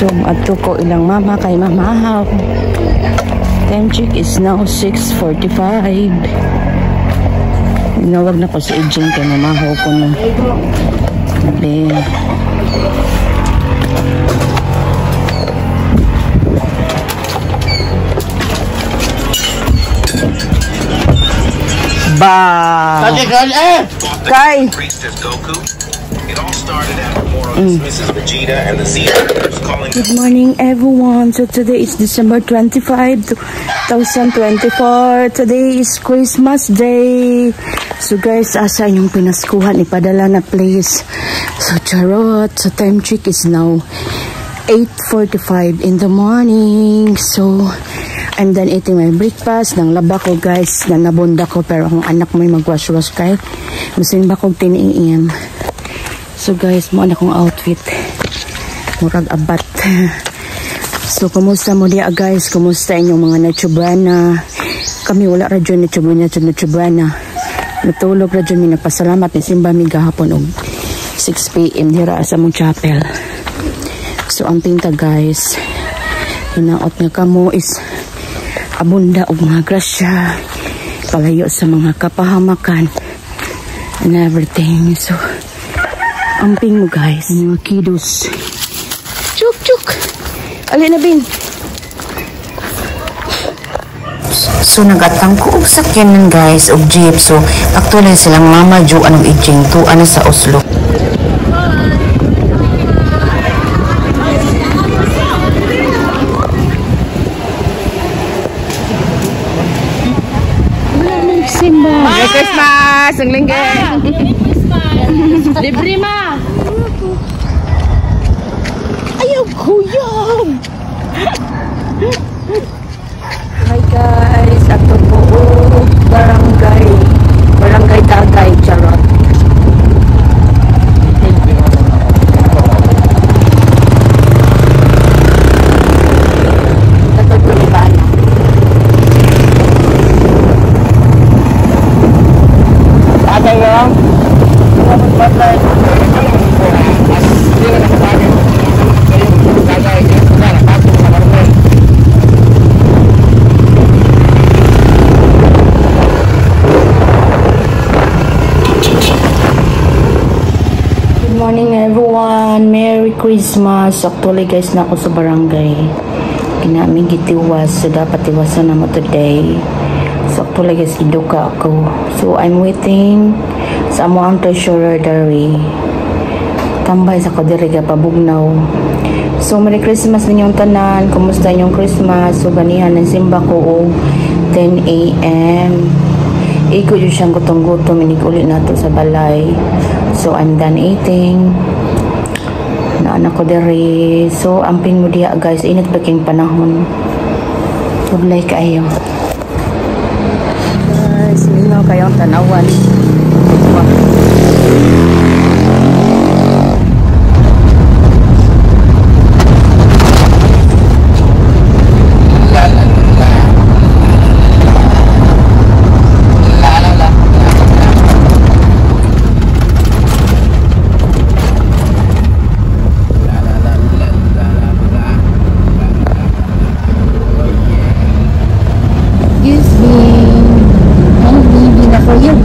So, adto ko ilang mama kay mamahaw. Time check is now 6:45. Inawag na ko si Ejing kay mamahaw ko na. Sabi. Ba. Kay. Good morning, everyone. So today is December 25, 2024. Today is Christmas Day. So guys, asa inyong pinaskuhan, ipadala na please. So charot. So time check is now 8:45 in the morning. So I'm done eating my breakfast. Nang laba ko guys, nanabunda ko, pero ang anak mo magwash-wash kay masin ba kog 10 a.m. So guys, mo na akong outfit. Murag abat. So kumusta mo diya guys? Kumusta inyong mga Noche Buena? Kami wala ra jud Noche Buena, Noche Buena. Natulog ra jud mi, nagpasalamat ni simba mi gahapon og 6 p.m. dira sa mong chapel. So ang pinta guys, hinaot nga kamo is abunda og mga grasya, palayo sa mga kapahamakan and everything. So amping mo guys, mga kiddos. Chuk chuk. Ali na bin. So nagatang ko og sakyanan guys og jeep. So actually silang Mama Jo anong ijing tuan na sa Oslo. Simba. Merry Christmas! Ang lingge! Libre ma! Ayaw kuyog! Hi guys! Ato po barangay Barangay Tagay, charot. Ato po ni Bana. Tagay lang. Good morning everyone! Merry Christmas! Actually guys, na ako sa barangay. Kinaming gitiwas. So dapat tiwasan na mo today. So actually guys, iduka ako. So I'm waiting sa amo ang treasurer dari. Tambay sa ko diri ga pabugnaw. So Merry Christmas ninyong tanan. Kumusta inyong Christmas? So ganihan ng simba ko og 10 a.m. Igo yun siyang gutong-gutom. Inig-uli na to sa balay. So, I'm done eating. Naanak ko diri. So, amping mo diha guys. Init ba king panahon? Tublay kaayo. Guys, mingaw kayong tanawan. Excuse me. Ay, baby na ko yun.